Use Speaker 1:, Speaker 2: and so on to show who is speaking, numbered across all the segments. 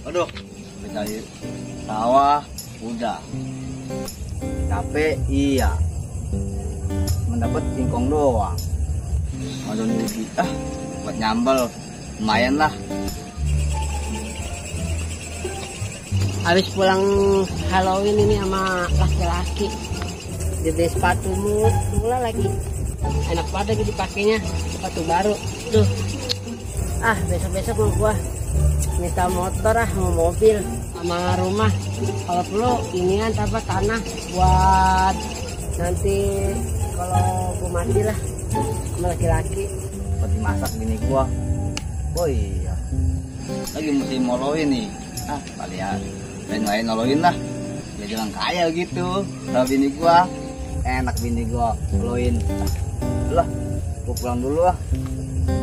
Speaker 1: Aduh, dari sawah udah. Capek iya. Mendapat singkong doang. Mau nyuci buat nyambel lumayan lah.
Speaker 2: Habis pulang Halloween ini sama laki-laki, jadi sepatu mula lagi. Enak banget lagi dipakainya, sepatu baru. Tuh. Besok-besok mau gua minta motor mau mobil sama rumah. Kalau perlu inian tanah buat nanti kalau gua mati lah sama laki-laki.
Speaker 1: Buat dimasak bini gua. Oh iya. Lagi musim Halloween nih. Kalian lain nolongin lah. Dia bilang kaya gitu. Kalau bini gua enak bini gua Halloween. Lah, gua pulang dulu lah.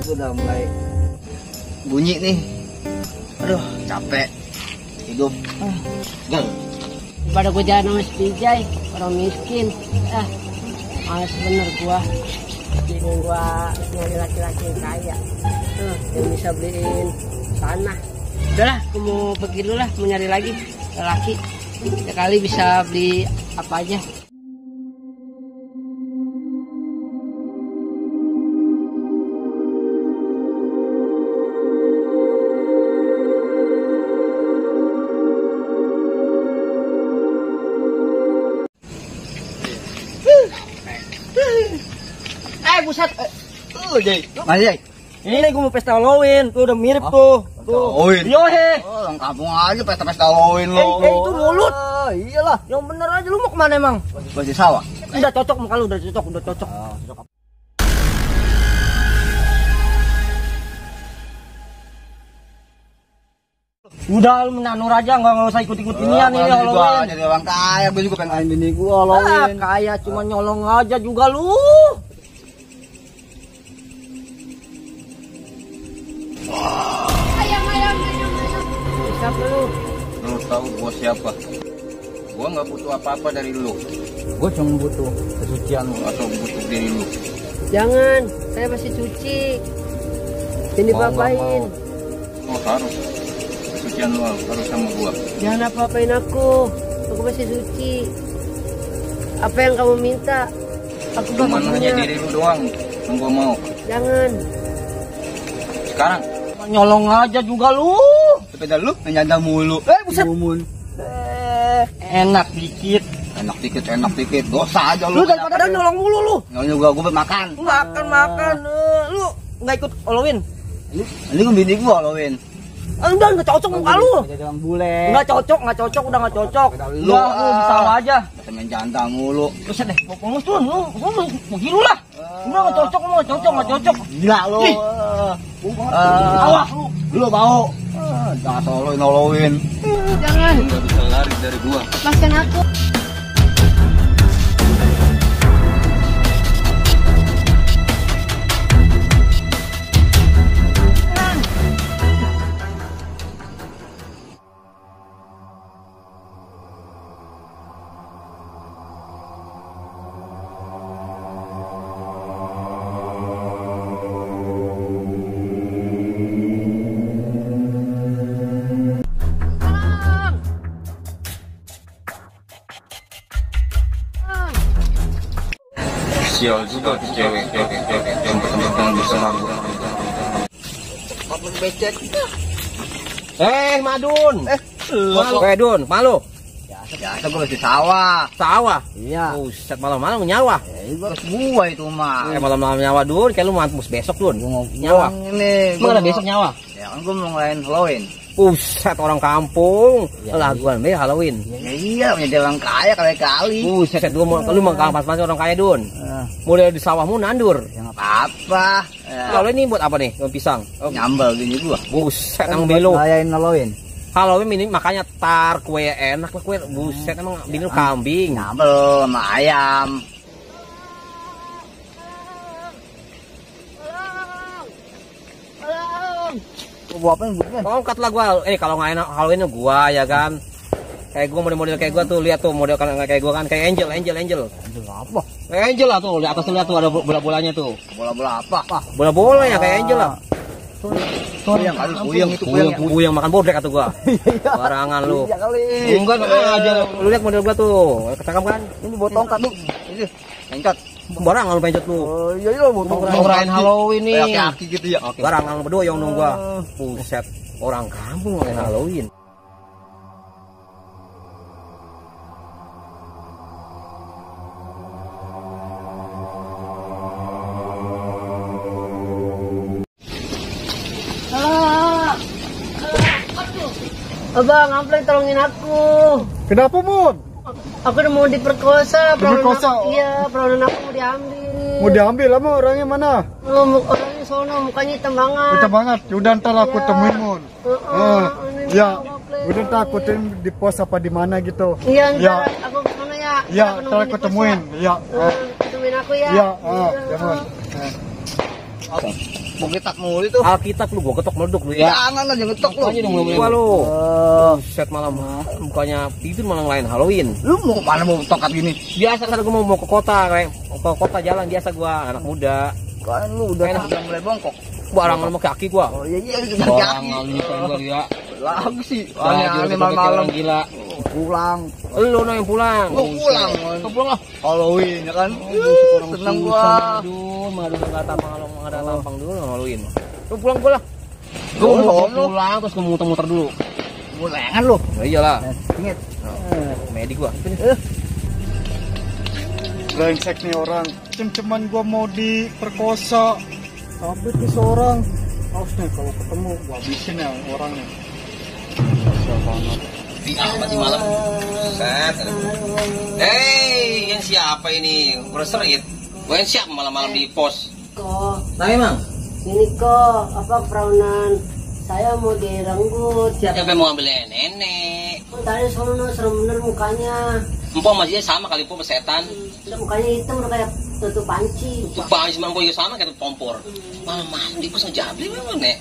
Speaker 1: Gua udah mulai bunyi nih. Aduh, capek hidup. Gel.
Speaker 2: Daripada gua jalan sama si Pijay, orang miskin. Males bener gua. Jadi gua nyari laki-laki yang kaya. Yang bisa beliin tanah. Udahlah, aku mau pergi dulu lah, mau nyari lagi laki. Sekali bisa beli apa aja.
Speaker 3: Buset. Jay.
Speaker 1: Mas Jay.
Speaker 3: Ini gue mau pesta Halloween, tuh udah mirip tuh.
Speaker 1: Halloween.
Speaker 3: Yo he.
Speaker 1: Orang kampung aja pesta-pesta Halloween lo.
Speaker 3: Itu mulut.
Speaker 1: Iyalah.
Speaker 3: Yang bener aja, lu mau kemana emang?
Speaker 1: Masih sawah.
Speaker 3: Udah cocok muka lu, udah cocok. Udah lu menanur aja, nggak usah ikut-ikut inian nih Halloween.
Speaker 1: Jadi orang kaya, gue juga pengen bini gue Halloween.
Speaker 3: Kaya cuma nyolong aja juga lu.
Speaker 2: Ayam. Siapa lu?
Speaker 1: Lu tahu gua siapa? Gua nggak butuh apa-apa dari lu.
Speaker 3: Gue cuma butuh
Speaker 1: Kesucian lu atau butuh diri lu.
Speaker 2: Jangan, saya masih cuci. Ini bapain.
Speaker 1: Oh harus. Kesucian lu harus sama gua.
Speaker 2: Jangan apa-apain aku masih suci. Apa yang kamu minta? Aku
Speaker 1: Cuma
Speaker 2: bakal
Speaker 1: hanya
Speaker 2: punya.
Speaker 1: diri lu doang yang gua mau.
Speaker 2: Jangan.
Speaker 1: Sekarang
Speaker 3: nyolong aja juga lu.
Speaker 1: sepeda lu nyanda mulu.
Speaker 3: Buset. Enak dikit.
Speaker 1: Enak dikit. Dosa aja lu.
Speaker 3: Lu daripada nyolong mulu lu.
Speaker 1: Nyolong juga gua makan.
Speaker 3: Makan. Lu nggak ikut Halloween?
Speaker 1: Ini gua bini gua Halloween.
Speaker 3: Udah nggak cocok muka lu.
Speaker 1: Jadi orang bule.
Speaker 3: Nggak cocok, udah nggak cocok.
Speaker 1: Lu
Speaker 3: bisa aja.
Speaker 1: Bisa main janda mulu.
Speaker 3: Buset deh, pokoknya tuh lu begitu lah. Udah nggak cocok.
Speaker 1: Gila lu.
Speaker 3: Awas lu.
Speaker 1: Lu mau? Jangan soloin Halloween.
Speaker 2: Jangan.
Speaker 1: Nggak bisa lari dari gua.
Speaker 2: Lepaskan aku.
Speaker 1: Sial juga tuh cewek tempat-tempat yang bisa gua.
Speaker 3: Kabur becek. Madun. Dun, malu.
Speaker 1: Biasa gua masih sawah.
Speaker 3: Sawah.
Speaker 1: Iya.
Speaker 3: Buset, malam-malam nyawa.
Speaker 1: Gua harus gua itu mah.
Speaker 3: Malam-malam nyawa Dun, kayak lu mampus besok Dun. Nyawa.
Speaker 1: Ini
Speaker 3: Emang ada besok nyawa?
Speaker 1: Ya kan gua mau ngelain Halloween.
Speaker 3: Buset, orang kampung. Laguan be Halloween.
Speaker 1: Ya iya, punya orang kaya kali-kali.
Speaker 3: Buset, lu mau pas-pas orang kaya Dun. Mulai di sawahmu nandur.
Speaker 1: Ya nggak apa-apa.
Speaker 3: Kalau ini buat apa nih? Daun pisang.
Speaker 1: Nyambal gini gua.
Speaker 3: Buset, nang belo.
Speaker 1: Ngelain Halloween.
Speaker 3: Halloween ini makanya tar kue enak lah kue. Buset, emang bini lu kambing.
Speaker 1: Nyambal sama ayam. Gua apa yang bukan?
Speaker 3: Angkat lah gua. Kalau nggak enak Halloween gua ya kan. Kayak gua model-model kayak gua tuh, lihat tuh model kayak gua kan, kayak Angel.
Speaker 1: Angel apa?
Speaker 3: Kayak Angel lah tuh, di atas tuh lihat tuh ada bola-bolanya tuh.
Speaker 1: Bola-bola apa?
Speaker 3: Bola-bola ya kayak Angel lah.
Speaker 1: Tuh. Puyang kali, puyang itu puyang.
Speaker 3: Puyang makan bodrek kata gua. Barangan lu.
Speaker 1: Iya kali.
Speaker 3: Enggak aja lu lihat model gua tuh. Cakep kan?
Speaker 1: Ini bawa tongkat lu. Ini tongkat.
Speaker 3: Barangan lu pencet lu.
Speaker 1: Oh iya iya bawa tongkat.
Speaker 3: Mau ngerayain Halloween nih.
Speaker 1: Kaki gitu ya.
Speaker 3: Barangan lu berdua yang nunggu gua. Buset, orang kampung ngerayain Halloween.
Speaker 2: Abang, Ampleng tolongin aku.
Speaker 4: Kenapa, Mun?
Speaker 2: Aku udah mau diperkosa.
Speaker 4: Diperkosa?
Speaker 2: Iya, perawanan aku mau diambil.
Speaker 4: Mau diambil apa orangnya mana?
Speaker 2: Orangnya sono, mukanya hitam banget.
Speaker 4: Kita banget. Udah ntar aku temuin, Mun. Ya, udah ntar aku temuin di pos apa di mana gitu.
Speaker 2: Iya,
Speaker 4: Ya.
Speaker 2: ntar aku ke sana ya.
Speaker 4: Ya, ntar aku temuin. Ya.
Speaker 2: Temuin aku ya.
Speaker 4: Ya, ya, Mun.
Speaker 1: Mau ketak mulu itu.
Speaker 3: Alkitab lu gua ketok meleduk lu ya.
Speaker 1: Jangan aja ngetok lu.
Speaker 3: Makanya dong gua lu. Set malam bukannya tidur malah ngelain Halloween.
Speaker 1: Lu mau kemana mau tongkat gini?
Speaker 3: Biasa kan gua mau ke kota kayak ke kota jalan biasa gua anak muda.
Speaker 1: Kan lu udah mulai bongkok.
Speaker 3: Barang sama kaki gua.
Speaker 1: Oh iya iya kaki.
Speaker 3: Barangan lu kan gua ya.
Speaker 1: Lagi sih.
Speaker 3: Aneh malam gila.
Speaker 1: Pulang.
Speaker 3: Lu yang pulang.
Speaker 1: Lu pulang.
Speaker 3: Lu pulang lah.
Speaker 1: Halloween ya kan. Seneng gua.
Speaker 3: Aduh, madu enggak tampang kalau ada lampang dulu Halloween. Lu pulang gua lah.
Speaker 1: Gua
Speaker 3: Gua
Speaker 1: mau
Speaker 3: pulang terus gua muter-muter dulu.
Speaker 1: Mulengan lu.
Speaker 3: Nah, iyalah.
Speaker 1: Ingat.
Speaker 3: Medik gua.
Speaker 4: Brengsek nih orang. Cem-ceman gua mau diperkosa. Tapi nih seorang. Awas nih kalau ketemu gua habisin ya orangnya.
Speaker 3: Apa di malam? Set. Hei, yang siapa ini? Berserit. Gue siap malam-malam di pos.
Speaker 2: Kok,
Speaker 3: Nah emang?
Speaker 2: ini kok, apa perawanan saya mau direnggut.
Speaker 3: Siapa yang mau ambil nenek?
Speaker 2: Tadi sono serem bener mukanya.
Speaker 3: Empok masih sama kali empok setan.
Speaker 2: Udah mukanya hitam udah kayak tutup panci.
Speaker 3: Supaya si empok juga sama kayak kompor. Malam-malam di pos ngejabli memang nek.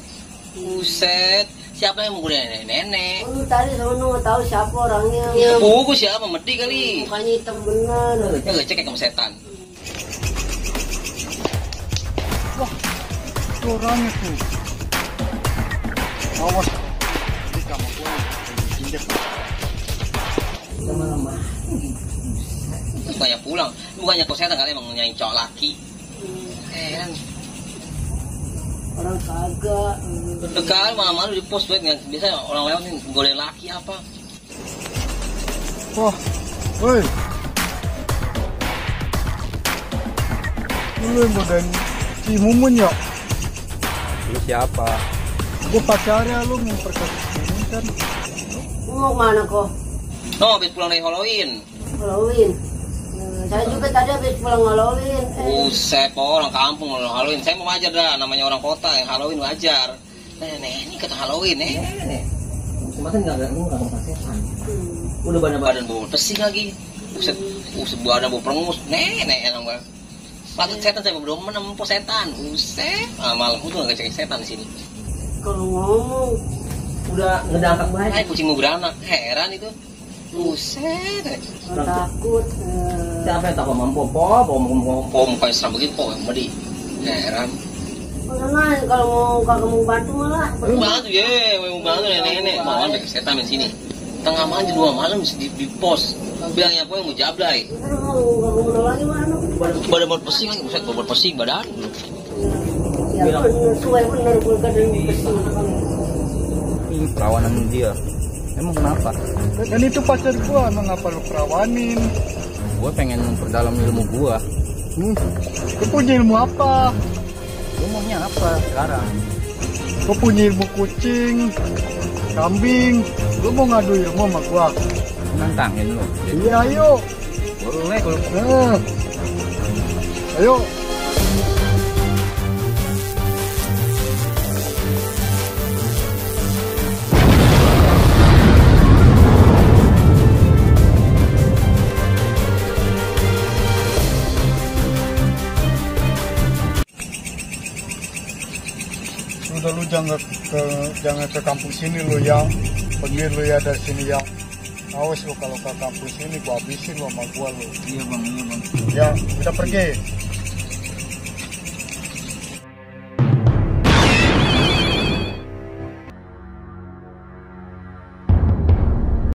Speaker 3: Buset, siapa yang mau nenek?
Speaker 2: Lu tadi sono tahu siapa orangnya.
Speaker 3: Gue siapa? Medi kali.
Speaker 2: Mukanya hitam bener.
Speaker 3: Ya gak cek kayak kamu setan.
Speaker 4: Itu orangnya tuh. Awas. Di kamar gua. Injek.
Speaker 3: Bukannya pulang, bukannya kau setan kali emang nyanyi cowok laki. Heran.
Speaker 2: Orang kagak.
Speaker 3: Dekat malam-malam di pos buat biasa orang lewat nih golek laki apa?
Speaker 4: Wah. Woi. Lu yang godain si Mumun ya?
Speaker 3: Lu siapa?
Speaker 4: Gua pacarnya lu mau perkosa ini kan.
Speaker 2: Lu mau kemana kok?
Speaker 3: Oh, habis pulang dari Halloween.
Speaker 2: Halloween. Saya juga tadi habis pulang Halloween.
Speaker 3: Buset, orang kampung orang Halloween. Saya mau wajar dah, namanya orang kota yang Halloween wajar. Nenek ini kata Halloween, nenek. Kemarin nggak ngomong setan. Udah badan bau pesing lagi. Buset, badan bau perengus. Nenek yang banget. Patut setan saya belum menemukan setan. Buset, malam itu nggak cek setan di sini.
Speaker 2: Kalau ngomong
Speaker 3: Udah ngedangkak banget. Kucing mau beranak, heran itu. Buset.
Speaker 2: takut.
Speaker 3: Siapa yang tak mampu pom kayak serem begitu pom medi. Heran.
Speaker 2: Udah nanya kalau mau kagak mau bantu malah.
Speaker 3: Bantu ya, mau bantu nenek. Mau ada setan di sini. Tengah malam jam 2 malam di pos. Bilangnya apa yang mau jablay.
Speaker 2: Ntar mau lagi mana?
Speaker 3: Badan pesing lagi, buset badan pesing badan.
Speaker 2: Ya bener, suai bener gue kadang pesing.
Speaker 3: Ini perawanan dia. Emang kenapa?
Speaker 4: Dan itu pacar gua, emang ngapa lu perawanin?
Speaker 3: Gue pengen memperdalam ilmu gua.
Speaker 4: Lu punya ilmu apa?
Speaker 3: Lu maunya apa sekarang?
Speaker 4: Gua punya ilmu kucing, kambing. Lu mau ngadu ilmu sama gua?
Speaker 3: Nantangin lu.
Speaker 4: Iya, ayo.
Speaker 3: Boleh kalau
Speaker 4: Ayo. Udah lu jangan ke kampung sini lu ya. Pergi lu ya dari sini ya. Awas lu kalau ke kampung sini gua habisin lu sama gua lu.
Speaker 1: Iya bang, iya bang.
Speaker 4: Ya, udah pergi.